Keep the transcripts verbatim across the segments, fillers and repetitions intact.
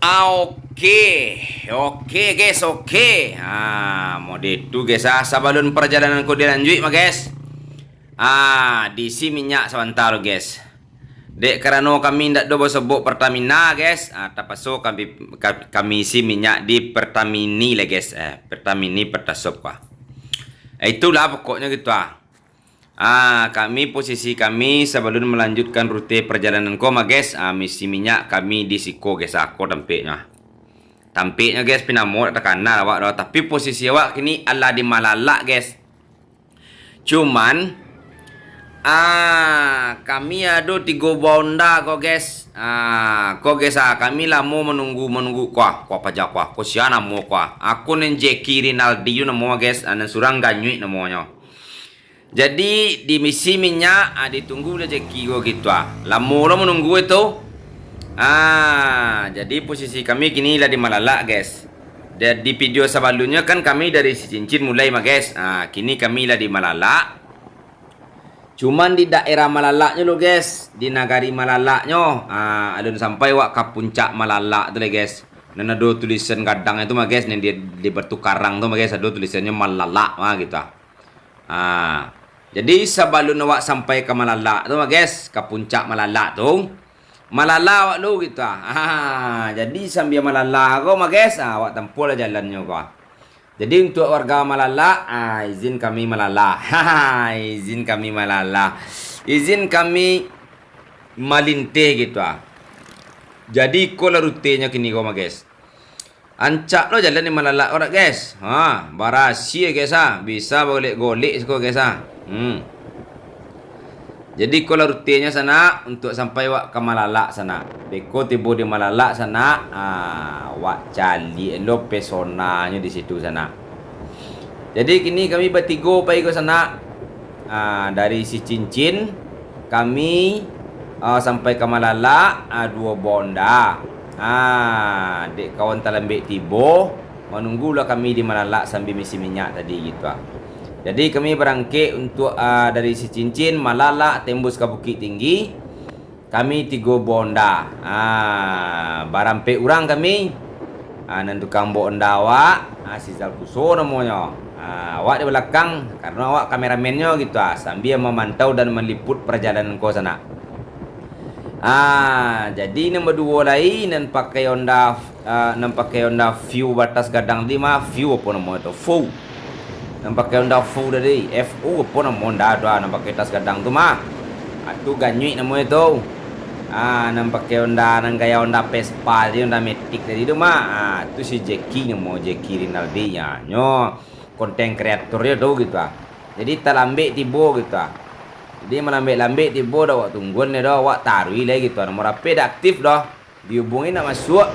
Ah, oke. Oke, guys, oke. Ah, mode tu, guys, ah. Sabalun parjalanan ko dilanjuik, mah, guys. Ah, diisi minyak sabanta lu, guys. Dek karano kami ndak do basobok Pertamina, guys. Ah, tapaso kami, ka-, kami isi minyak di Pertamini lah, guys. Eh, Pertamini Pertasop ko. Eh, itulah pokoknyo gitu, ah. Ah, kami, posisi kami sabalun malanjutkan rute parjalanan ko mah, guys. Ah, misi minyak kami di siko, guys. Ah, ko tampeknyo. Tampeknyo, guys, pinamo dak takana awak doh. Tapi posisi awak kini alah di Malalak, guys. Cuman, ah, kami ado tigo buah onda ko, guys. Ah, ko, guys, ah, kami lamo manunggu, manunggu. Kuah, kuah paja, kuah. Ko sia namo, kuah. Ako nan Jeki Rinaldi tu namo, guys. Ah, nan surang Ganyuik namonyo. Jadi, di misi minyak, ah, ditunggu lah Jeki ko gitu, ah. Lamo lo manunggu itu. Ah, jadi posisi kami kini lah di Malalak, guys. Da-, di video sabalumnyo kan kami dari Sicincin mulai mah, guys. Ah, kini kami lah di Malalak. Cuman di daerah Malalaknyo lo, guys, di nagari Malalaknyo, ah, alun sampai wak ka puncak Malalak tu lah, guys. Nan ado tulisan gadang itu mah, guys, nan di, di Batu Karang tu mah, guys, ado tulisannyo Malalak mah gitu, ah. Ah, jadi sabalun awak sampai ka Malalak tu, guys, ka puncak Malalak tu, malala awak lu gitu, ah. Ah, jadi sambia malala ko mah, guys, ah, awak tampuah lah jalannyo ko, ah. Jadi untuak warga Malalak, ah, izin kami malala. Izin kami malala. Izin kami malinteh gitu, ah. Jadi iko lah rutenyo kini ko mah, guys. Ancak lo jalan di Malalak ko dak, guys. Ha, barasia, guys, ah. Bisa bagolek-golek siko, guys, ah. Hmm. Jadi, ko lah rutenyo sanak, untuak sampai wak ka Malalak sanak. Beko tibo di Malalak sanak, ah, wak caliak lo pesonanyo di situ sanak. Jadi, kini kami batigo pai ko sanak. Ah, dari Sicincin, kami, ah, sampai ka Malalak, ah, duo buah onda. Ah, dek kawan talambek tibo, manunggulah kami di Malalak sambia misi minyak tadi gitu, ah. Jadi, kami barangkek untuak, ah, dari Sicincin, Malalak, tembus ka Bukittinggi. Kami tigo buah onda. Ah, barampek urang kami. Ah, nan tukang baok onda awak, ah, si Zalkuso namonyo. Ah, awak di balakang, karano awak kameramennyo gitu, ah, sambia mamantau dan maliput parjalanan ko sanak. Ah, jadi nan baduo lai, nan pakai onda, ah, nan pakai onda View batas gadang tadi mah, View apo namo tu? View. Nan pakai onda View tadi, F U apo namo onda tu, ah, nan pakai tas gadang tu mah. Ah, tu Ganyuik namonyo tu. Ah, nan pakai onda, nan gaya onda Vespa tadi, onda Matic tadi tu mah. Ah, tu si Jeki namo, Jeki Rinaldi, ah. Nyo konten kreator yo tu gitu, ah. Jadi talambek tibo gitu, ah. Jadi malambek-lambek tibo dah awak tungguan deh dah, awak taruih lai gitu, ah. Nomor H P dak aktif doh. Dihubungi nak masuak.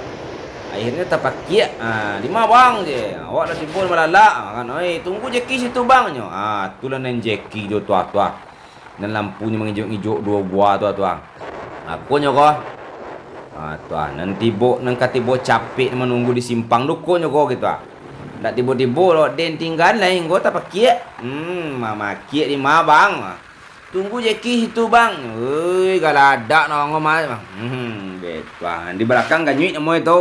Akhirnyo tapakiak. Ha, "Di ma, Bang?" je. "Awak lah tibo di Malalak." Ha, kan, "Oi, tunggu Jeki situ, Bang," nyo. Ha, tu lah nan Jeki tu, tuah-tuah. Nan lampunyo mangijuk-ngijuk duo buah tu, tuah. Akonyo ko. Ha, tuah, nan tibo, nan ka tibo capek manunggu di simpang tu, konyo ko gitu, ah. Ndak tibo-tibo lo den tinggalan lai, ngko tapakiak. Hmm, mamakiak di ma, Bang? "Tunggu Jeki situ, Bang." Oi, galadak nongo mah, Bang. Hmm, betuang. Di balakang Ganyuik namo itu.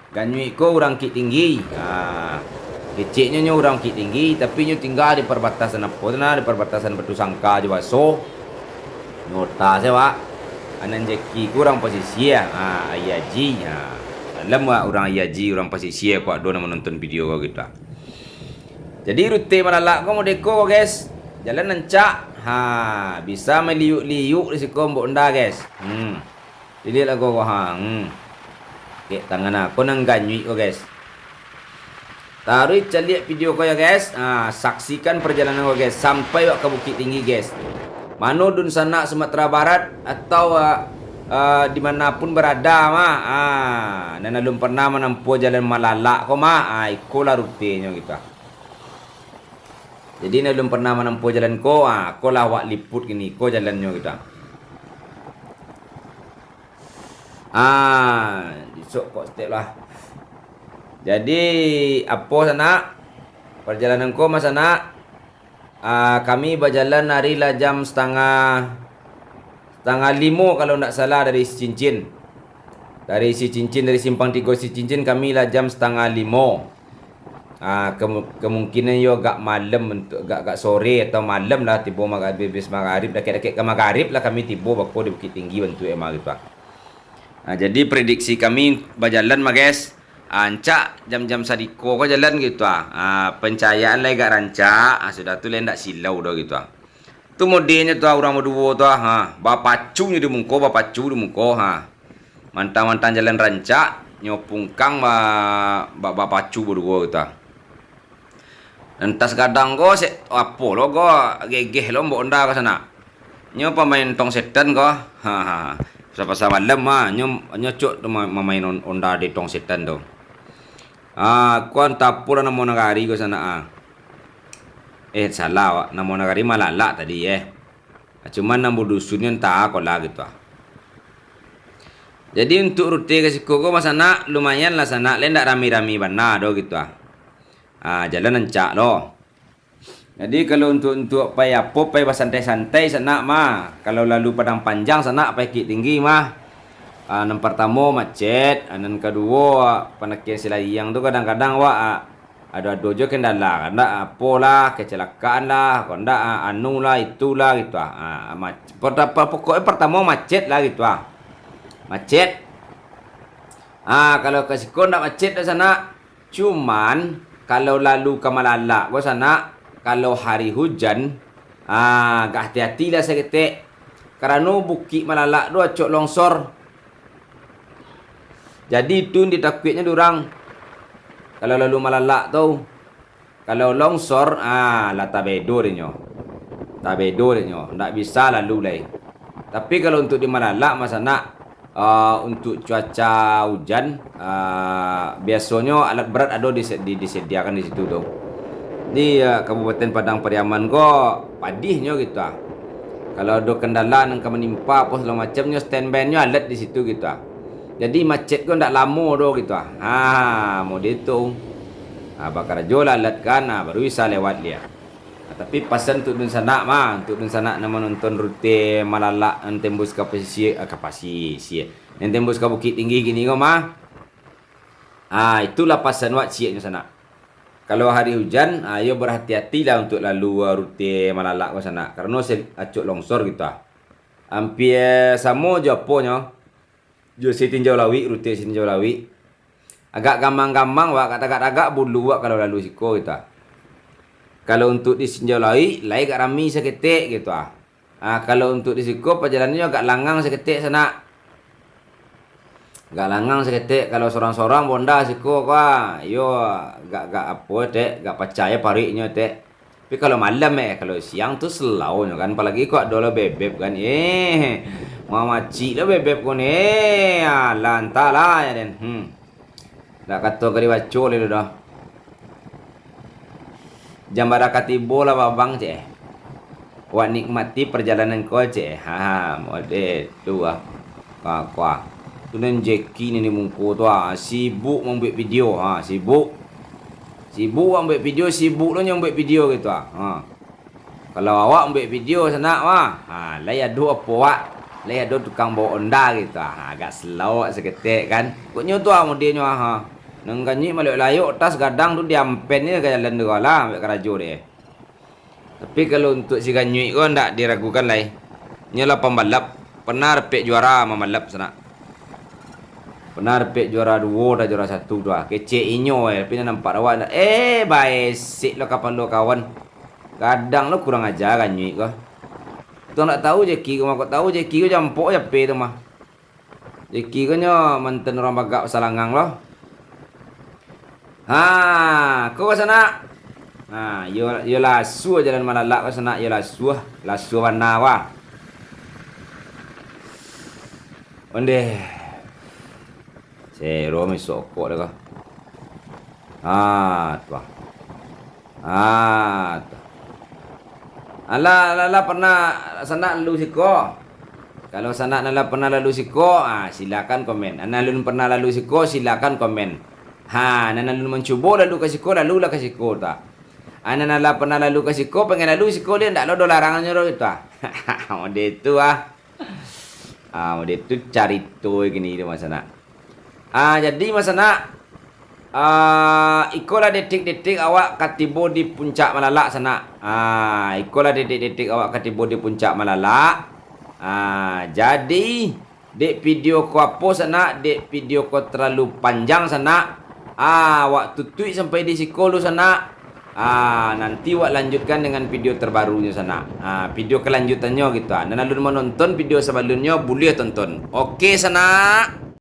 Ganyuik ko urang Bukittinggi. Ha. Keceknyo nyo urang Bukittinggi, tapi nyo tingga di parbatasan apo tu nah, di parbatasan Batusangka jo Baso. Nyota se, Wak. Anan Jeki ko urang Pasisia. Ha, Aia Haji. Ha. Alam, Wak, urang Aia Haji, urang Pasisia, kok ado nan manonton video ko gitu, ah. Jadi, rute Malalak ko mode ko, guys. Jalan rancak. Ha, bisa maliuk-liuk di siko mbok onda, guys. Hmm. Diliek lah ko, ha. Hmm. Kek tangan aku nan Ganyuik ko, guys. Taruih caliak video ko ya, guys. Ha, saksikan perjalanan ko, guys, sampai wak ka Bukittinggi, guys. Mano dunsanak Sumatera Barat atau, ah, ah, di mana pun berada mah. Ha, nan alun pernah manampuah jalan Malalak ko mah, ha, iko lah rutenyo gitu. Jadi, nan alun pernah manampuah jalan ko, ha, ko lah awak liput kini ko jalannyo gitu. Ah, disok kok step lah. Jadi, apo sanak? Parjalanan ko mah sanak. Ah, kami bajalan ari lah jam satangah, satangah limo kalau ndak salah dari Sicincin. Dari Sicincin, dari Simpang Tigo Sicincin, kami lah jam satangah limo. Ah, kemu-, kemungkinan yo agak malam, untuk agak, agak sore atau malam lah tibo, maga-, habis magarib, dakek-dakek ka magarib lah kami tibo bako di Bukittinggi bantuak e mah gitu ah. Ah, jadi prediksi kami bajalan mah, guys. Ah, rancak jam-jam sadiko ko jalan gitu ah. Ah, pencahayaan lai agak rancak, ah, sudah tu lai ndak silau doh gitu ah. Tu modelnyo tu ah, urang baduo tu ah, ha, bapacu nyo di muko, bapacu di muko, ha. Mantang-mantang jalan rancak, nyo pungkang ba-, ba-, bapacu baduo gitu ah. Nan tas gadang ko, se-, apo lo ko, gegeh lo mbok onda ko sanak. Nyo pamain tong setan ko, ha, ha, ha. Sa-, pasal malam ha, nyo, nyo cok tu ma-, mamain on-, onda di tong setan tu. Ah, ko antah apo lah namo nagari ko sanak ah. Eh, salah awak. Namo nagari Malalak tadi, eh. Cuman nan badusunnyo antah ko lah gitu ah. Jadi, untuak rute ka siko ko, mah sanak, lumayan lah sanak, lai ndak rami-rami bana doh gitu ah. Ah, jalan rancak lo. Jadi, kalau untuak, untuak pai apo, pai basantai-santai sanak mah. Kalau lalu Padang Panjang sanak, pai Bukittinggi mah. Ah, nan partamo macet, ah, nan kaduo, ah, panakian silayang tu kadang-kadang awak, ah, ado-ado jo kendala, kandak apolah, kecelakaan lah, kandak, ah, anu lah, itu lah, gitu ah. Ah, mac-, perta-, pa-, pokoknyo partamo macet lah, gitu ah. Macet. Ah, kalau ka siko ndak macet doh sanak. Cuman, kalau lalu ka Malalak ko sanak, kalau hari hujan, ah, agak hati-hati lah saketek. Karano Bukik Malalak tu acok longsor. Jadi, itu nan ditakuiknyo dek urang. Kalau lalu Malalak tu, kalau longsor, ah, lah tabedo dek nyo. Tabedo dek nyo, ndak bisa lalu lai. Tapi, kalau untuak di Malalak, mah sanak, ah, untuak cuaca hujan, ah, biasonyo alat berat ado dise-, di-, disediakan di situ tu. Di, ah, Kabupaten Padang Pariaman ko padihnyo gitu ah. Kalau ado kendala nan ka manimpa apo sagalo macamnyo, standby-nyo alat di situ gitu ah. Jadi macet ko ndak lamo doh gitu ah. Ha, model tu. Ha, bakarajo lah alat kan, ha, baru bisa lewat liak. Ha, tapi pasan untuak dunsanak mah, untuak dunsanak nan manonton rute Malalak nan tembus ka pasisia, ah, ka pasisia, nan tembus ka Bukittinggi kini ko mah. Ah, itulah pasan wak cieknyo sanak. Kalau hari hujan, ah, yo berhati-hatilah untuak lalu, ah, rute Malalak ko sanak. Karano se-, acok longsor gitu ah. Ampia samo jo aponyo, jo Sitinjau Lauik, rute Sitinjau Lauik. Agak gamang-gamang wak, agak tagak-tagak bulu wak kalau lalu siko gitu ah. Kalau untuak di Sitinjau Lauik, lai agak rami saketek gitu ah. Ah, kalau untuak di siko, pajalanannyo agak langang saketek sanak. Agak langang saketek, kalau sorang-sorang bonda siko ko, ah, iyo, agak, agak apo, tek, agak pacah paruiknyo, tek. Tapi kalau malam, eh, kalau siang tu slow nyo kan, apolagi ko ado lo bebeb kan. Eh, mamacik lo bebeb ko ni. Eh, alah, antahlah, ya den. Hmm. Dak kato ka dibaco lai tu doh. Jam bara ka tibo lah, Babang, cek eh. Wak nikmati perjalanan ko, cek eh. Ha, model tu ah. Ka, ka. Tu nan Jeki ni di muko tu ah. Sibuk mambuek video. Ha, sibuk. Sibuk mambuek video, sibuk lo nyo mambuek video gitu ah. Ha. Kalau awak mambuek video sanak mah, ha, lai ado apo wak, lai ado tukang baok onda gitu, ha, agak slow saketek kan. Kok nyo tu ah modelnyo ah, ha. Nan ganyuik malayok-layok, tas gadang tu diampen se ka jalan tu lah, ambek karajo dek. Tapi kalau untuak si ganyuik ko ndak diragukan lai. Nyo lah pambalap, pernah dapek juara mambalap sanak. Pernah dapek juara duo, dah juara satu tu ah. Kecek inyo eh, tapi nan nampak awak ndak. Eh, baesek lo kapalo kawan. Gadang lo kurang aja ganyuik ko. Tu ndak tahu Jeki ko mah, kok tahu Jeki ko jampok jape tu mah. Jeki ko nyo mantan urang bagak salangang lo. Ha, ko sanak. Ha, yo, yo lasuah jalan Malalak ko sanak, yo lasuah, lasuah bana wah. Ondeh. Sero misok kok deh ko. Ha, tu ah. Ah, tu. Alah, alah, alah, pernah sanak lalu siko? Kalau sanak nan lah pernah lalu siko, ah, silakan komen. Nan alun pernah lalu siko, silakan komen. Ha, nan alun mancubo lalu ka siko, lalulah ka siko, tu ah. Ah, nan lah pernah lalu ka siko, pengen lalu siko, dia ndak lo do larangannyo do, tu ah. Model tu ah. Ah, model tu carito kini tu, mah sanak. Ah, jadi, Mas Sanak, ah, ikolah detik-detik awak ka tibo di puncak Malalak, Sanak. Ah, ikolah detik-detik awak ka tibo di puncak Malalak. Ah, jadi, dek video ko apo, Sanak, dek video ko terlalu panjang, Sanak. Ah, awak tutuik sampai di siko lu, Sanak. Ah, nanti wak lanjutkan dengan video terbarunyo, Sanak. Ah, video kelanjutannyo gitu. Ah, nan alun manonton video sabalunnyo, buliah tonton. Oke, Sanak.